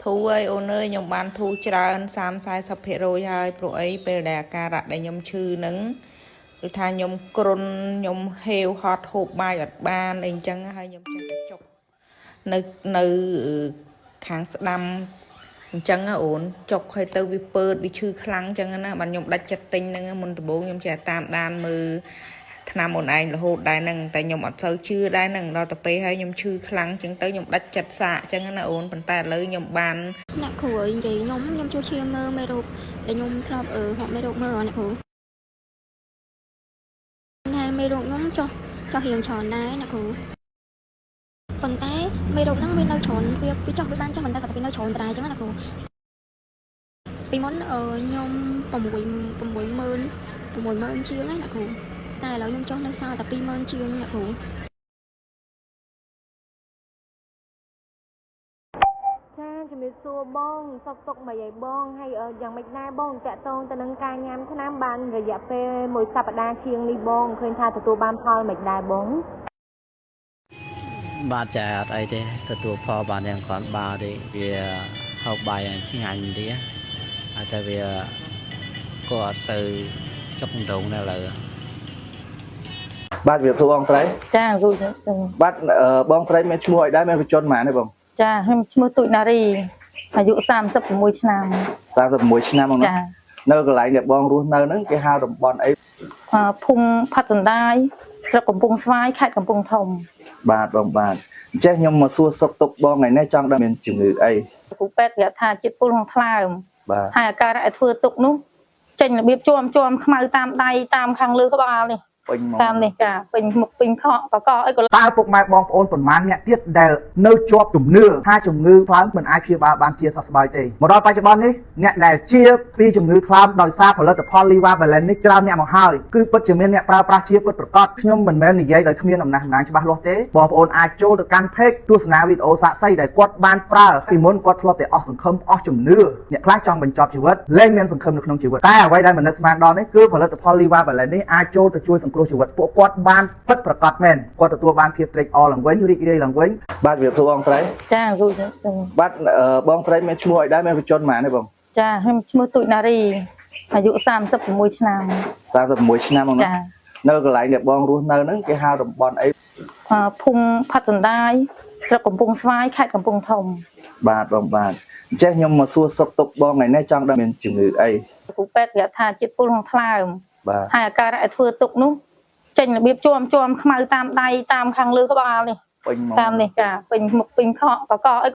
ធូរហើយអូនអើយខ្ញុំបានធូរច្រើន30-40%ហើយព្រោះអីពេលដែលអាការៈដែលខ្ញុំឈឺហ្នឹងគឺថាខ្ញុំគ្រុនខ្ញុំហេវហត់ហូបបាយអត់បានអីអញ្ចឹងហើយខ្ញុំចេះតែចុកនៅខាងស្ដាំអញ្ចឹងអូនចុកហើយទៅវាពើតវាឈឺខ្លាំងអញ្ចឹងណាបាទខ្ញុំដាច់ចិត្តទិញហ្នឹងមុនដំបូងខ្ញុំចេះតាមដានមើលថ្នាំអូនឯងរហូតដែរហ្នឹងតែខ្ញុំអត់សូវជឿដែរហ្នឹងដល់ទៅពេលហើយខ្ញុំឈឺខ្លាំងអញ្ចឹងទៅខ្ញុំដាច់ចិត្តសាកអញ្ចឹងណាអូនប៉ុន្តែឥឡូវខ្ញុំបាន អ្នកគ្រូអើយនិយាយខ្ញុំជួយឈាមមើលមេរោគដែលខ្ញុំធ្លាប់ហកមេរោគមើលអ្នកគ្រូថាមេរោគខ្ញុំចុះរៀងច្រើនដែរអ្នកគ្រូប៉ុន្តែមេរោគហ្នឹងវានៅច្រើនវាចុះវាបានចុះប៉ុន្តែក៏វានៅច្រើនដែរអញ្ចឹងណាអ្នកគ្រូពីមុនខ្ញុំ6 60000ជាងណាអ្នកគ្រូតែឥឡូវខ្ញុំចុះនៅសល់តែ20000ជាងអ្នកគ្រូ ចាជំរាបសួរបងសុខទុក្ខមិនអីបងហើយយ៉ាងម៉េចដែរបងតាក់ទងទៅនឹងការញ៉ាំថ្នាំបានរយៈពេលមួយសប្តាហ៍ជាងនេះបងឃើញថាទទួលបានផលមិនដែរបង បាទចាអត់អីទេទទួលផលបានយ៉ាងគ្រាន់បើទេវាហូបបាយឆ្ងាញ់ទេហើយតែវាក៏អត់សូវចុកដងដែរឥឡូវ បាទជំរាបសួរបងស្រី ចាគ្រូជំរាបសួរ បាទបងស្រីមានឈ្មោះអីដែរមានបញ្ជនប៉ុន្មានទេបង ចាខ្ញុំឈ្មោះទូចណារីអាយុ36ឆ្នាំ 36ឆ្នាំហ្នឹង ចា នៅកន្លែងដែលបងរស់នៅហ្នឹងគេហៅតំបន់អី ភូមិផាត់សណ្ដាយស្រុកកំពង់ស្វាយខេត្តកំពង់ធំ បាទបងបាទអញ្ចេះខ្ញុំមកសួរសុខទុក្ខបងថ្ងៃនេះចង់ដឹងមានជំងឺអី គ្រូពេទ្យគេថាជាតិពុលក្នុងថ្លើម បាទ ហើយអាការៈឲ្យធ្វើទុកនោះចេញរបៀបជាំខ្មៅតាមដៃតាមខាងលើក្បាលនេះ ពេញមក តាមនេះចាពេញមុខពេញខកកកអីក៏ តើពុកម៉ែបងប្អូនប៉ុន្មានអ្នកទៀតដែលនៅជាប់ជំនឿថាជំងឺថ្លើមមិនអាចព្យាបាលបានជាសះស្បើយទេមកដល់បច្ចុប្បន្ននេះអ្នកដែលជាពីជំងឺថ្លើមដោយសារផលិតផល Liva Balance នេះច្រើនអ្នកមកហើយគឺពិតជាមានអ្នកប្រើប្រាស់ជាពិតប្រាកដខ្ញុំមិនមែននិយាយដោយគ្មានអំណះអំណាងច្បាស់លាស់ទេបងប្អូនអាចចូលទៅកាន់ page ទស្សនាវីដេអូសាក្សីដែលគាត់បានប្រើពីមុនគាត់ធ្លាប់តែអស់សង្ឃឹមអស់ជំនឿអ្នកខ្លះចង់បញ្ចប់ជីវិតលែងមានសង្ឃឹមនៅក្នុងជីវិតតែអ្វីដែលមិននឹកស្មានដល់នេះគឺផលិតផល Liva Balance នេះអាចចូលទៅជួយសង្គ្រោះជីវិតពួកគាត់បានពិតប្រាកដមែនគាត់ទទួលបានភាពត្រេកអរឡើងវិញរីករាយឡើងវិញ បាទជំរាបសួរបងស្រី ចាគ្រូជំរាបសួរ បាទបងស្រីមានឈ្មោះអីដែរមានបញ្ជនប៉ុន្មានទេបង ចាខ្ញុំឈ្មោះទូចណារីអាយុ36ឆ្នាំ 36ឆ្នាំហ្នឹង ចា នៅកន្លែងដែលបងរស់នៅហ្នឹងគេហៅតំបន់អី ភូមិផាត់សណ្ដាយស្រុកកំពង់ស្វាយខេត្តកំពង់ធំ បាទបងបាទអញ្ចេះខ្ញុំមកសួរសុខទុក្ខបងថ្ងៃនេះចង់ដឹងមានជំងឺអី គ្រូពេទ្យគេថាជាតិពុលក្នុងថ្លើម បាទ ហើយអាការៈឲ្យធ្វើទុកនោះចេញរបៀបជាំខ្មៅតាមដៃតាមខាងលើក្បាលនេះ ពេញមក តាមនេះចាពេញមុខពេញខកកកអី